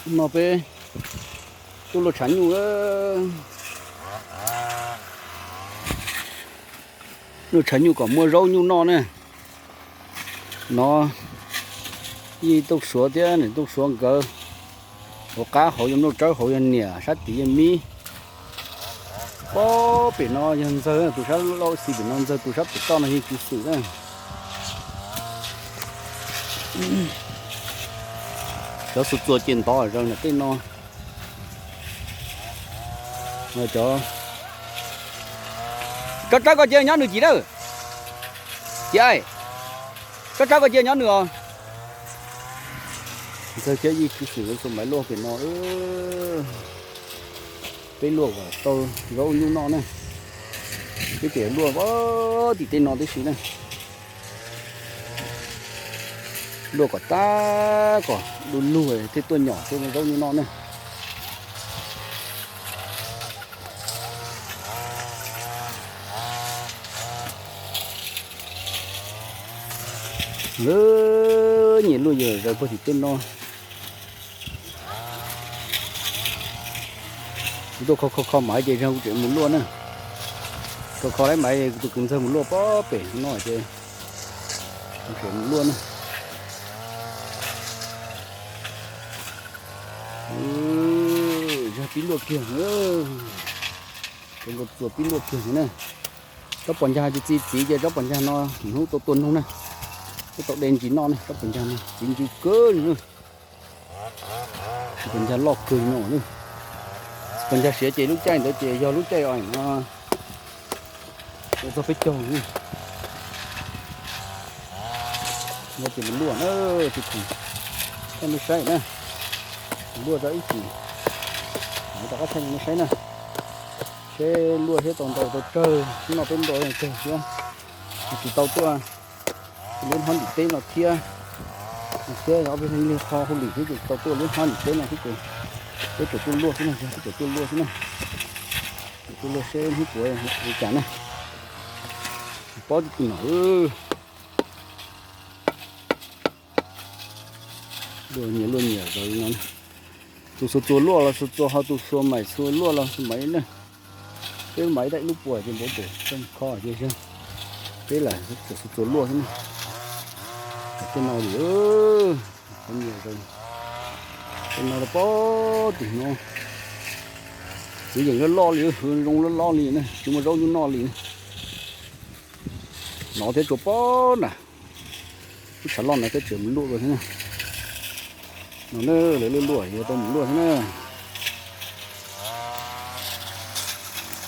No peb tuaj luaj tshav nyuj, luaj tshav nyuj kom muaj zaub nyuj noj ne. No Yij Tooj Suav thiab niam Tooj Suav nkawd, hauv qab hauv yog Nplooj Tsawb, hauv yog niam, sab tim yog mib. Pob pem no yog Ntxawg, tus sab lauj xis pem no Ntxawg, tus sab pem toj no yog Tswv Xwm na. Cov xuas txuas ces ntov zaws nram tej no. Tsob tsawb ko cia nyob nws cim na. Cia, tsob tsawb ko cia nyob nws os. Ntxawg thiab Yij Tswv Xwm nkawd xuas maiv luaj pem no. Peb luaj kom tau zaub nyuj noj na. Peb tseem luaj tim tej no tib si na. Luaj kom tab kom du lug thiaj tuaj nyom thiab zaub nyuj noj ne. Nyiam luaj yam zaws puag tim tej no. Kuv tuaj kho kho kho maiv ces kuv tseem mus luaj na. Kho kho lawm maiv tus kwv Ntxawg mus luaj pob pem no ces kuv tseem mus luaj na. Zag pib luaj kiag, cov nkaus txuas pib luaj kiag na. Tsob pos ncag tsis txi txiv ces tsob pos ncag no hnub tau tua noog na. Tau de ntsis noj ne, tsob pos ncag no txiv ntsws kawg li. Txiv pos ncag loj kawg no. Txiv pos ncag siav ces lub caij ntawd ces yog lub caij no txog peb caug. No ces mus luaj na, tus kheej, nej saib na. Mus luaj tso ib chim, rov qab thaij nej saib na. Seb luaj thiab tau ntau tau tsawg, noj peb nrau tsawg thiab. Tsis tau tuaj liab hnab ntim teb no thiab, thiab ob peb hnub li qho hauj lwm thiab ces tsis tau tuaj liab hnab ntim teb no thiab ces peb tseem tuaj luaj xwb na, peb tseem tuaj luaj xwb na. Tseem tuaj luaj seb hnub puav li cas na. Pob tib tug no. Luaj nyias luaj nyias zaws li no. Tus xuas txuas luaj los xuas txuas, ho tus xuas maim xuas luaj los xuas maim na. Peb maim tau ib lub puas ces npau taws kho ces peb lam xuas txuas luaj xwb na. Tej no li, tej no pob tim no, txiv yeem loj loj li, hwv zoo loj loj li na, tsis muaj zaub nyuj noj li na. No thiab tsuas pob na, lub tshav loj no thiab tseem mus luaj dua thiab na. No na, lawv luaj luaj yog tau mus luaj thiab na.